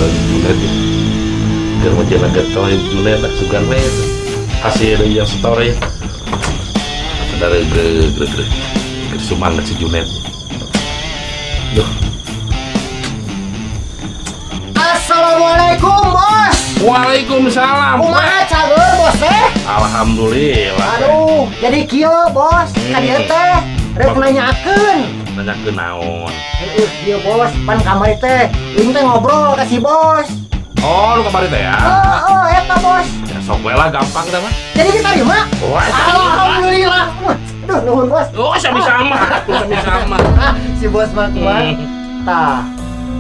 Junet ya. Keur mah jeung getol Junet lah sugan we. Hasil yang story. Ada greg. Semangat si Junet. Duh. Assalamualaikum, Bos. Waalaikumsalam. Kumaha cager, Bos teh? Alhamdulillah. Aduh, jadi kieu, Bos. Ka dieu teh rek nanyakeun. Nanyakeun naon? Heueuh, kieu Bos, pan kamari teh ieu teh ngobrol ka si Bos. Oh, lu kamari teh ya? Heeh, eta Bos. Ya sok we lah, gampang teh mah. Jadi diterima? Wah, alhamdulillah. Aduh, nuhun Bos. Oh, sami-sama. Sami-sama. Si Bos mah kumaha? Tah.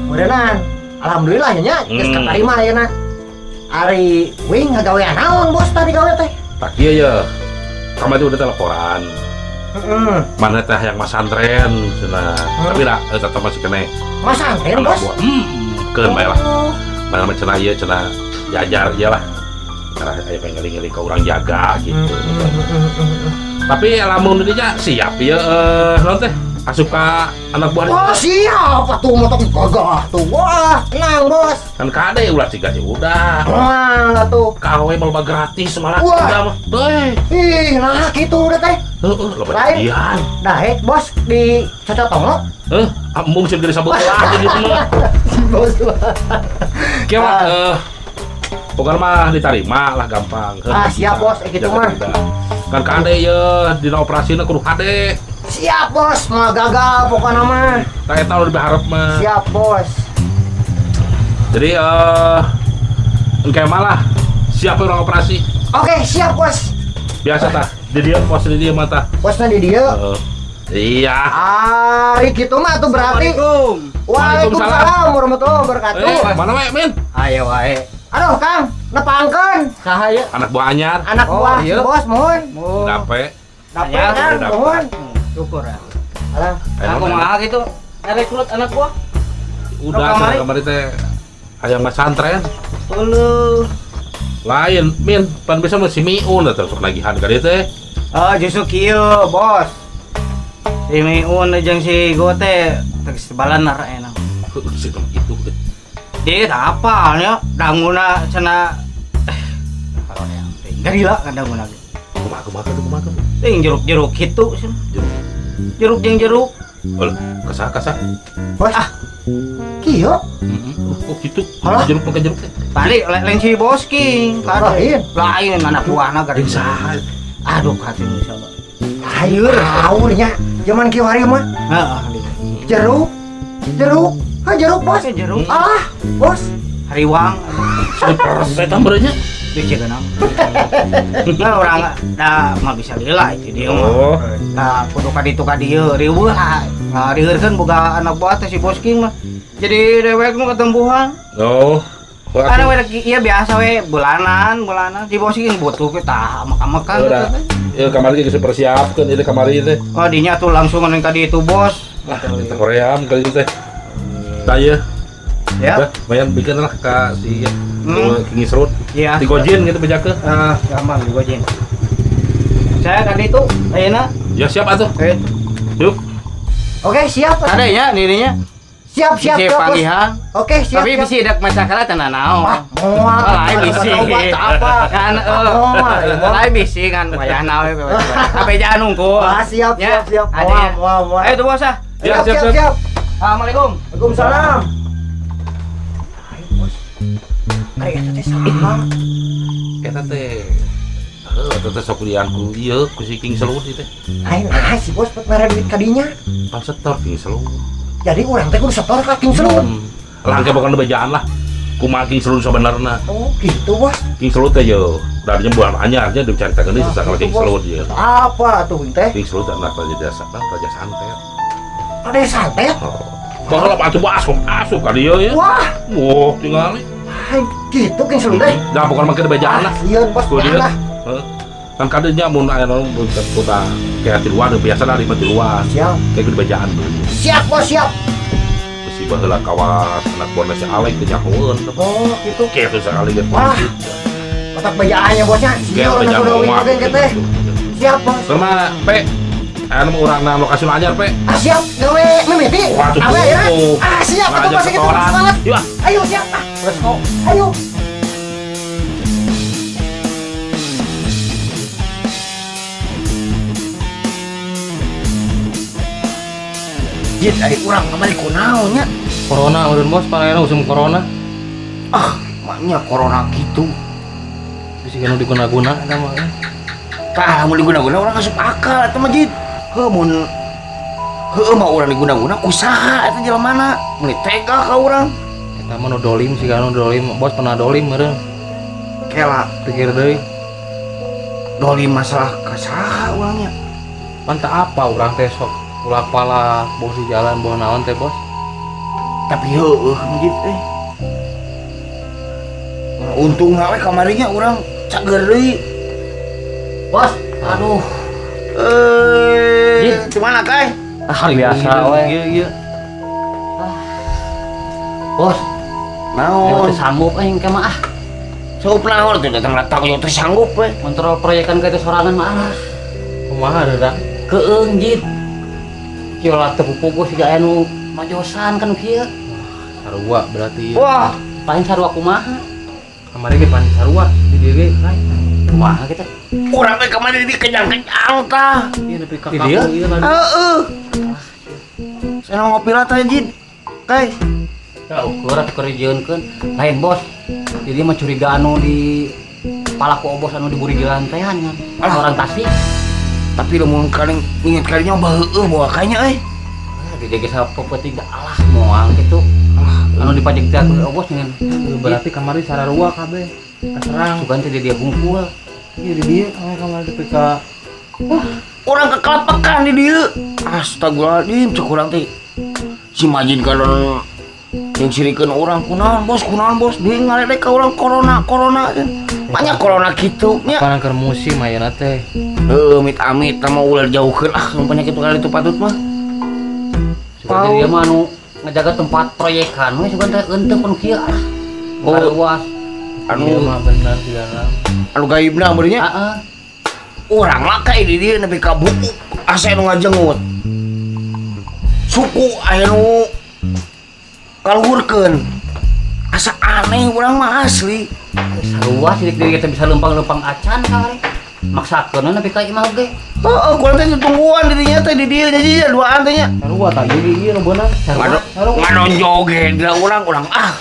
Meureunnan. Alhamdulillah nya geus katarima ayeuna. Ari wing ngagawean naon Bos tadi gawe teh? Tak ieu ya. Kamari udah teleponan. Heeh. Mana teh yang masantren cenah. Tapi lah tetep masih kene. Masantren, Bos? Keun bae lah. Mana mah cenah ieu cenah diajar ieu lah. Cara aya pengeling-eling ka urang jaga gitu. Tapi lamun dinya siap ieu naon teh? Asup ka anak buah. Wah, siap atuh motor gagah tuh. Wah, tenang, Bos. Kan kade ulah ciga ya udah. Tenang atuh. Kawe mah gratis malah udah mah. Teuy. Ih, nah kitu udah teh. Heeh, loba jadian. Daek, Bos, di cocotonglo. Heuh, embung sieun gede sabelah gitu mah. Si Bos. Kieu mah pokoknya mah diterima lah gampang. Ah, siap, Bos, kitu mah. Kan kade ye dina operasina kudu kade. Siap, Bos, mah gagal pokoknya mah. Tak eta udah berharap mah. Siap, Bos. Jadi engke malah siap orang operasi. Oke, siap, Bos. Biasa tah, di dieu pos di dieu mah tah. Posna di dieu. Iya. Ari kitu mah tuh berarti. Waalaikumsalam warahmatullahi wabarakatuh. Mana wae, Min? Ayo wae. Aduh, Kang, nepangkeun. Saha ieu? Anak buah anyar. Anak buah, Bos, mohon. Dape. Dape, Kang, mohon. Syukur ya. Alah, aku mah gitu rekrut anak buah. Udah cenah kamari teh hayang masantren. Euleuh. Lain, Min, pan bisa mah si Miun atuh sok nagihan ka dieu teh. Oh, justru kieu, Bos. Si Miun jeung si Go teh geus balanar enak. Heuh, si kitu teh. Dia tak apa nya, danguna cenah kalau yang teh garila kan danguna. Kumaha kumaha kumaha. Ting jeruk-jeruk kitu cenah. Jeruk jeung jeruk. Alah, kasah kasah. Bos. Ah. Kieu? Heeh. Oh, kitu. Jeruk mah jeruk teh. Tadi lain si Bos King, lain. Lain anak buahna garing saha. Aduh, kating saha. Haeur, haur nya. Zaman kieu hari mah. Heeh. Jeruk. Jeruk. Hah, jeruk, Bos. Jeruk. Ah, Bos. Hariwang. Slippers eta meureunnya. Duh, kenapa? Nah, orang dah mah bisa lila itu dia mah. Nah, kudu ka ditu ka dieu, riweuh lah. Ngariheurkeun boga anak buah teh si Bos King mah. Jadi dewek nu ketempuhan. Oh. Karena we ieu biasa we bulanan, bulanan si Bos King butuh we tah makan-makan. Ieu kamari geus dipersiapkeun ieu kamari teh. Oh, dinya tuh langsung ka ditu, Bos. Lah, teh hoream ka ditu teh. Tah ieu. Ya. Lumayan bikin lah ka si King Serut. Iya. Digojin gitu bejakeun. Gampang digojin. Saya tadi itu ayeuna. Ya siap atuh. Yuk. Oke, siap. Ada ya dirinya. Siap, siap, siap, panggihan. Oke, siap. Tapi bisi dak masakala teh naon. Ah, moal. Lain bisi. Kan lain bisi kan wayahna we. Kabejaan unggul. Ah, siap, siap, siap. Moal, moal, moal. Ayo tuh bos ah. Siap, siap, siap. Assalamualaikum. Waalaikumsalam. Ayo, Bos. Ari eta teh saha? Eta teh. Heuh, eta teh sok lian ku ieu ku si King Selut ieu teh. Lain ah si Bos pet mere duit ka dinya. Pan setor King Selut. Jadi urang teh kudu setor ka King Selut. Lah engke bukan bejaan lah. Kumaha King Selut sabenerna. Oh, gitu, Bos. King Selut teh yo, darinya bulan anyar nya dicaritakeun deui sasakala King Selut ieu. Apa atuh teh? King Selut anak raja desa, raja santet. Raja santet? Oh. Baheula atuh asup asup ka dieu ya. Wah, wah tingali. Hai, gitu King Selut teh. Dah bukan make bejaan lah. Sieun, Bos. Lah. Heeh. Kan kadenya mun aya naon kota kayak di luar biasa lah di luar. Siap. Kayak gede bejaan tuh. Siap, Bos, siap. Besi baheula kawas anak buahna si Alek teh nyahoeun. Oh, gitu. Kitu sakali ge. Wah. Otak bejaannya bosnya. Siap, teh. Siap, Bos. Sama P. Anu urang na lokasi nu anyar, Pe. Ah, siap, gawe mimiti. Wah, Ah, siap, atuh Bos gitu. Semangat. Yuk. Ayo, siap. Ah. Let's go. Ayo. Jit, ari urang kamari kunaon nya? Corona urun bos, pangaena usum corona. Ah, maknya corona gitu. Bisi nu diguna-guna eta mah. Tah, lamun diguna-guna urang asup akal eta mah Jit. Heuh mun heueuh mah urang diguna-guna kusaha eta jelema mana? Mun tega ka urang. Eta mah nu dolim siga nu dolim, bos pernah dolim meureun. Kela pikir deui. Dolim masalah ka saha urangnya? Pan teu apa urang teh sok pulak-palak, bos di jalan, bawa naon teh bos. Tapi heueuh masjid teh. Untung we kamarinya urang cager deui. Bos, aduh. Gimana kai? Ah, biasa we. Ieu. Bos, naon? Teu sanggup aing mah ah. Sanggup naon teh datang-datang yo teu sanggup we. Kontrol proyekan ka teh sorangan mah ah. Kumaha deui? Keung jit. Kieu lah teu pupuguh siga aya nu majosan kan kieu. Sarua berarti. Wah, paling sarua kumaha? Kamari ge pan sarua di dieu ge, kai. Kumaha kita? Urang teh kamari di kejang-kejang tah. Ieu nepi ka kaku ieu tadi. Heeh. Saya ngopi lah teh Jid. Kai. Tah ukur atuh keur dijieunkeun. Lain bos. Jadi mah curiga anu di palaku obos anu diburigilan teh kan. Orang Tasik. Tapi lamun kaling inget kalinya heueuh bawa kayaknya euy. Di ge sapeupetik da alah moal kitu. Anu dipajek teh obos ngan. Berarti kamari sararua kabeh. Kaserang. Sugan teh di dia hungkul. Ieu di dieu kamari nepi ka wah, urang kekelepekan di dieu. Astagfirullahaladzim, cek urang teh. Si Majid kadon yang sirikeun urang kunaon bos, deui ngaledek ka urang corona corona. Banyak corona kitu nya. Apaan keur musim ayeuna teh. Heuh, amit-amit mah ulah jauhkeun ah penyakit kali itu patut mah. Sugan dia mah anu ngejaga tempat proyekan we sugan teh eunteuh pun kieu ah. Oh, luas. Anu mah bener sigana. Anu gaibna meureun nya. Heeh. Urang mah ka di dieu nepi ka buku asa nu ngajengut. Suku aya nu kaluhurkeun. Asa aneh urang mah asli. Sarua sidik diri kita bisa lempang-lempang acan kali. Maksakeun nepi ka imah oge. Heeh, kurang teh ditungguan dirinya teh di dieu nya duaan teh nya. Sarua tah ieu ieu nu beunang. Sarua. Ngadonjoge da urang ah.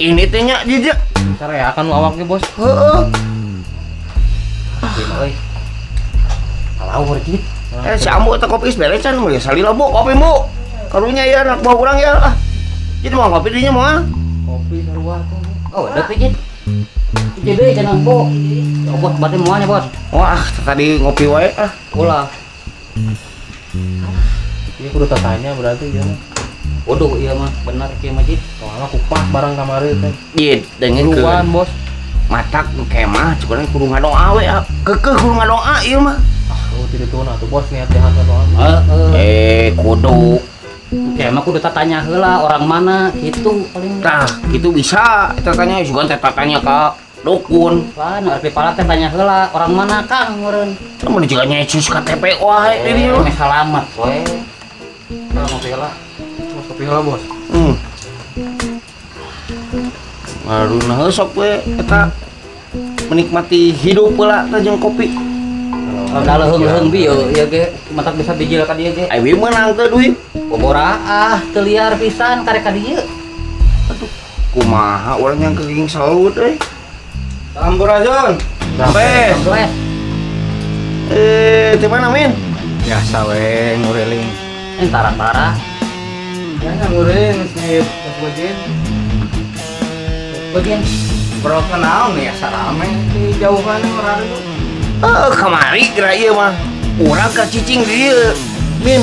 Ini teh nya jijik. Sareakan nu awak ge, Bos. Heeh. Euy. Kalawur jit. Si Ambu teh kopi geus beres can mun salila Bu, kopi Bu. Karunya ya anak buah urang ya ah. Jit mau kopi dinya moal. Kopi sarua tuh. Oh, deui jit. Jadi jangan bu, bos berarti muanya bos. Wah, tadi ngopi wae ah. Ulah. Ini kudu tanya berarti ya. Waduh, iya mah benar kieu mah Jid. Soalnya kupas barang kamari teh. Jid, dengekeun bos. Matak kemah cukuran kudu ngadoa we. Keukeuh kudu ngadoa ieu mah. Ah, oh tidak tuh atuh bos niat jahat doa. Heeh. Kudu. Kemah kudu tatanya heula orang mana gitu paling. Tah, gitu bisa eta tanya sugan teh tatanya ka dukun. Wah, nu RP pala teh tanya heula orang mana Kang meureun. Mun jiga nyesus KTP wae di dieu. Meh salamet we. Tah ngopi heula. Bos kopi heula, Bos. Aduh, nah sok we eta menikmati hidup heula teh jeung kopi. Da leuheung-leuheung bieu ieu ge matak bisa bijil ka dieu ge. Ai we meunang teh duit. Boboraah teu liar pisan karek ka dieu. Aduh, kumaha urang yang keging salut euy. Sampurasun. Sampai. Di mana Min? Biasa we nguriling. Tara-tara. Biasa nguriling geus bagian. Bagian bro naon ya sarame di jauhan urang itu. Kamari geura ieu mah. Urang ka cicing di dieu, Min.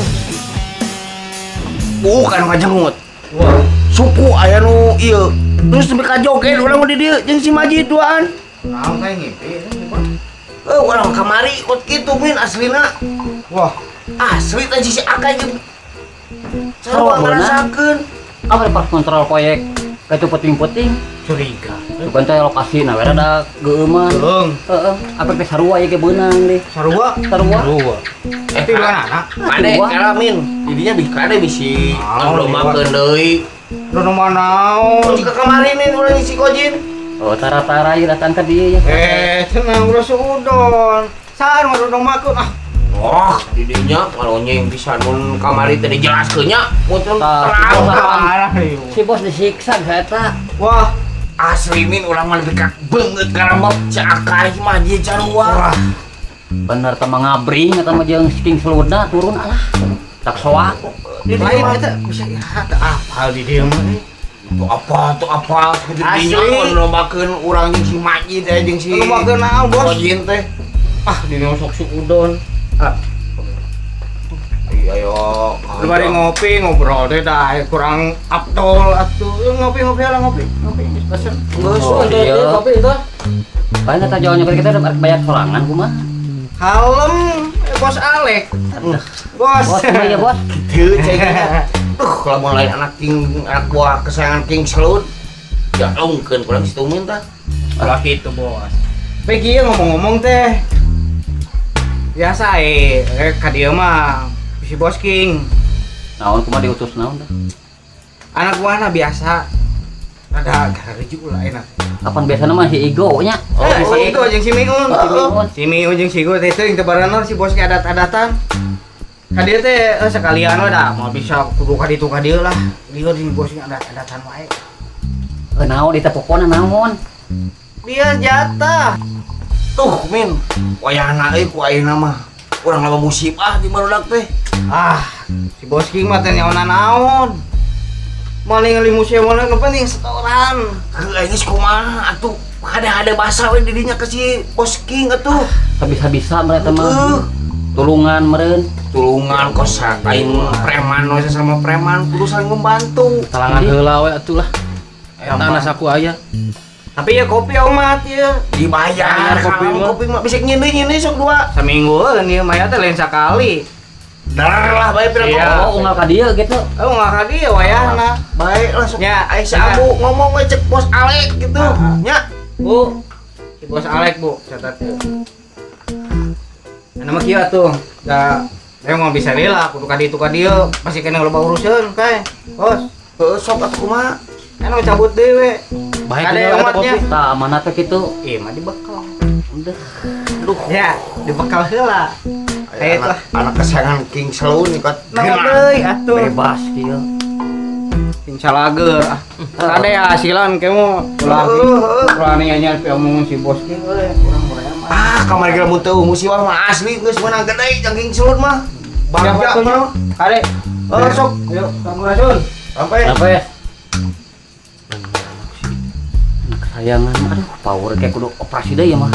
Bukan ngajengut. Wah, suku aya nu ieu. Terus nepi ka joget urang di dieu jeung si Majid duaan. Naon teh ngimpi Urang kamari kot kitu Min aslina. Wah, asli teh si Akay jeung sarua ngarasakeun. Apa pas kontrol proyek kaitu penting-penting curiga. Bukan teh lokasi na we rada geueuman. Heeh, apa teh sarua ieu ge beunang deh. Sarua? Sarua. Tapi bukan anak. Kade kala Min, didinya kade bisi dombakeun deui. Dono manaon? Jika kemarin nih urang si Kojin. Oh, tara-tara ieu datang ka dieu ya. Tenang ulah suudon. Saha nu ngadodong ah. Wah, didinya ngalonyeng pisan mun kamari teh dijelaskeun nya, mun terang. Si bos disiksa eta. Wah, asli min urang mah lebih ka beungeut karambab cakah mah dia carua. Wah. Bener teh mah ngabring eta mah jeung King Seludna turun alah. Tak soak. Lain eta bisa ya teu apal di dieu mah. Tuh apa didinya mun lombakeun urang jeung si Majid jeung si lombakeun naon bos? Kojin teh. Ah, dina sok suudon. Ah. Ayo. Bari ngopi ngobrol teh dah kurang aptol atuh. Ngopi-ngopi lah ngopi. Ngopi pesen. Geus kopi itu. Paling eta jauhnya kita udah bayar sorangan kumaha. Kalem bos Alek. Bos. Bos iya bos. Kieu cengnya. Lamun lain anak King anak buah kesayangan King Selut. Ya ongkeun kurang situ minta. Lah kitu bos. Bae kieu ngomong-ngomong teh. Biasa ka dieu mah si Bos King. Naon kumaha diutus naon teh? Anak buahna biasa. Rada gareju lah enak. Kapan biasana mah si Igo nya? Oh, si Igo jeung si Miun. Si Miun jeung si Igo teh teuing teu barenor si Bos King adat-adatan. Ka dieu teh sekalian we da moal bisa kudu ka ditu ka dieu lah. Dieu si Bos King adat-adatan wae. Naon di teh pokona naon? Dia jatah. Tuh min, wayahna euy ku ayeuna mah urang loba musibah di barudak teh. Ah, si Bos King mah teh nyaona naon. Maling ngali museum mah nu penting setoran. Heuh aing geus kumaha atuh hade-hade basa we di dinya ke si Bos King atuh. Sabisa-bisa mereka mah. Tulungan meureun. Tulungan kos lain preman we sama preman kudu saling membantu. Talangan heula we atuh lah. Eta nasaku aya. Tapi ya kopi omat ya dibayar kopi mah. Kopi mah bisa nyindi-nyindi sok dua. Semingguan ieu mah teh lain sakali. Dar lah bae pira kopi. Oh, unggal ka dieu gitu. Oh, unggal ka dieu wayahna. Bae lah sok. Nya, ai si Abu ngomong we cek Bos Alek gitu. Nya. Bu. Si Bos Alek, Bu, catat teh. Anu mah kieu atuh. Da saya mau bisa lila kudu ka ditu ka dieu, masih kena loba urusan kae. Bos, heuh sok atuh kumaha? Anu cabut deui we. Baik ada omatnya. Tah mana teh kitu? Ih, mah dibekal. Udah. Duh. Ya, dibekal heula. Anak, anak kesayangan King Selun ikut. Naon deui atuh. Bebas kieu. King salager ah. Kade hasilan kemo ulah. Ulah nya nya omongan si Bos King euy, urang murah mah. Ah, kamari ge lamun teu musibah mah asli geus meunang gede jeung King Selun mah. Bangga mah. Kade. Oh, sok. Ayo, sampurasun. Sampai. Sampai. Sayangan, aduh, power kayak kudu operasi deh ya mah.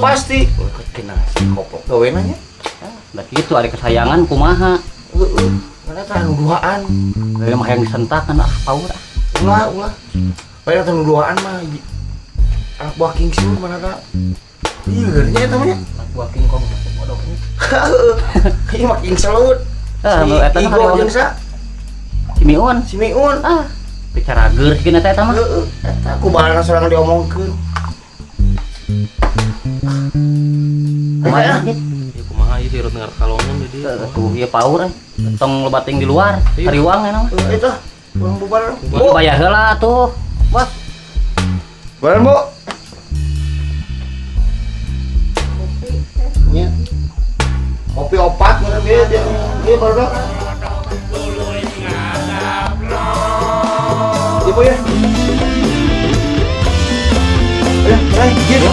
Pasti. Kena si koplok gawe nanya. Lah gitu ada kesayangan kumaha. Heeh. Mana tah nu duaan. Lain mah yang disentakan ah power ah. Ulah, ulah. Bae tah nu duaan mah anak buah King Selun mana da. Ieu nya eta mah nya. Anak buah King Kong mah bodoh. Ieu mah King Selun. Heeh, eta mah jeung sa. Si Miun. Si Miun. Ah. Bicara geur sih eta eta mah. Heeh, eta kumaha sorangan diomongkeun. Kumaha ieu kumaha ieu sirut ngar kalongan di dieu. Tuh ieu paur euy. Tong loba ting di luar, hariwang eta mah. Heuh eta. Urang bubar. Bu, bayar heula atuh, Bos. Bubaran, Bu. Kopi. Nya. Kopi opat mun bieu dia barudak. Ibu ya. Ya, eh, gitu.